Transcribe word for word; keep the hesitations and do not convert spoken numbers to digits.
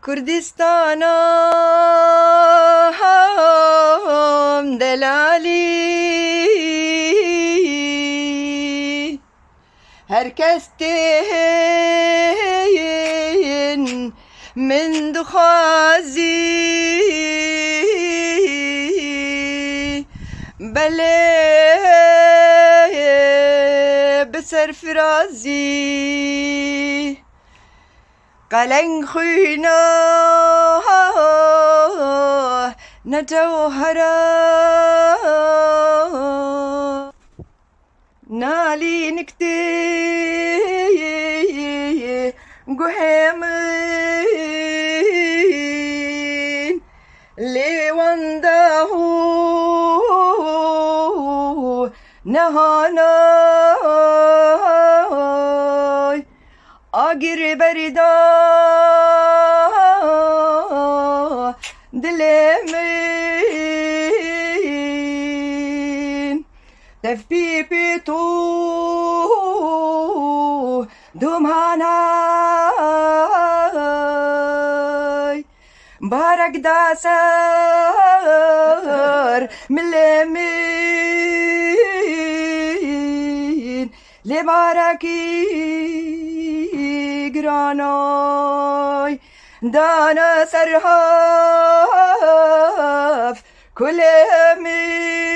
Kurdistana delalî, her kes tên min dixwazî, belê bi serfirazî. Qeleng xwîna ne cewhera, nalî niktê guhê min, lê wenda hû nehanay. Agir berda dilê min, tevpî pê to dumanay. Barek da ser milê min, lê barekî giranay dane ser hev kulê min.